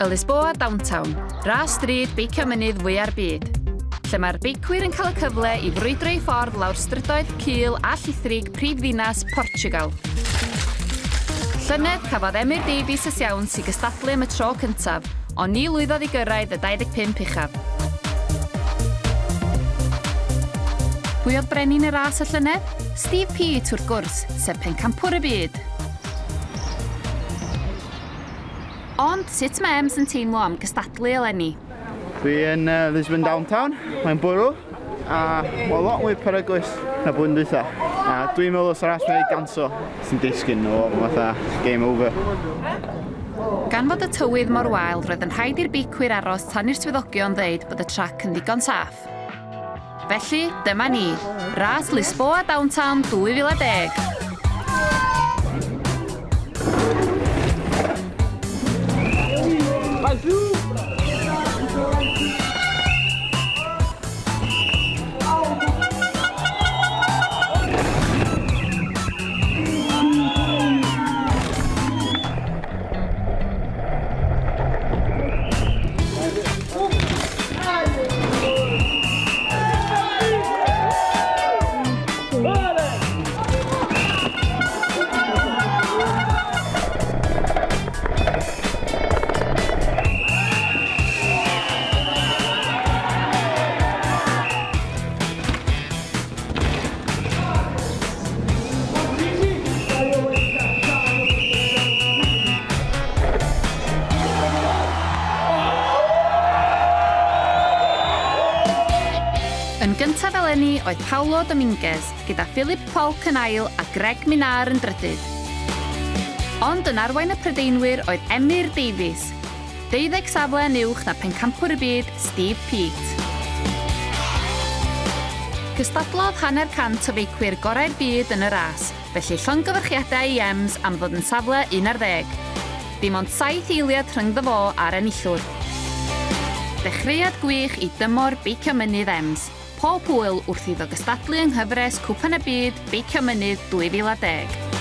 Y Lisboa Downtown, ras stryd beicio mynydd fwya'r byd, lle mae'r beicwyr yn cael y cyfle i frwydro eu ffordd lawr strydoedd cul a llithrig prifddinas Portiwgal. Llynedd cafodd Emyr Davies y siawns i gystadlu am y tro cyntaf, ond ni lwyddodd i gyrraedd y 25 uchaf. Pwy oedd brenin y ras y llynedd? Steve Peat wrth gwrs, sef pencampwr y byd. Ond sut mae Ems yn teimlo am gystadlu eleni? Dwi yn Lisbon Downtown, mae'n bwrw, a well, lot mwy peryglus na blwyddyn dwytha. A dwi'n meddwl os ras mae'n ganso, sy'n disgyn o fatha game over. Gan fod y tywydd mor wael, roedd yn rhaid i'r beicwyr aros tan i'r swyddogion ddeud bod y trac yn ddigon saff. Felly, dyma ni, ras Lisboa Downtown 2010. Yn gyntaf eleni oedd Paulo Dominguez, gyda Philip Polk yn ail a Greg Minnaar yn drydydd. Ond yn arwain y Prydeinwyr oedd Emyr Davies, 12 safle yn uwch na pencampwr y byd Steve Peat. Cystadlodd 150 o feicwyr gorau'r byd yn y ras, felly llongyfarchiadau i Ems am ddod yn safle 11. Dim ond 7 eiliad rhyngddo fo a'r enillwr. Dechreuad gwych i dymor beicio mynydd Ems. Pob hwyl wrth iddo gystadlu yng nghyfres Cwpan y Byd Beicio Mynydd 2010.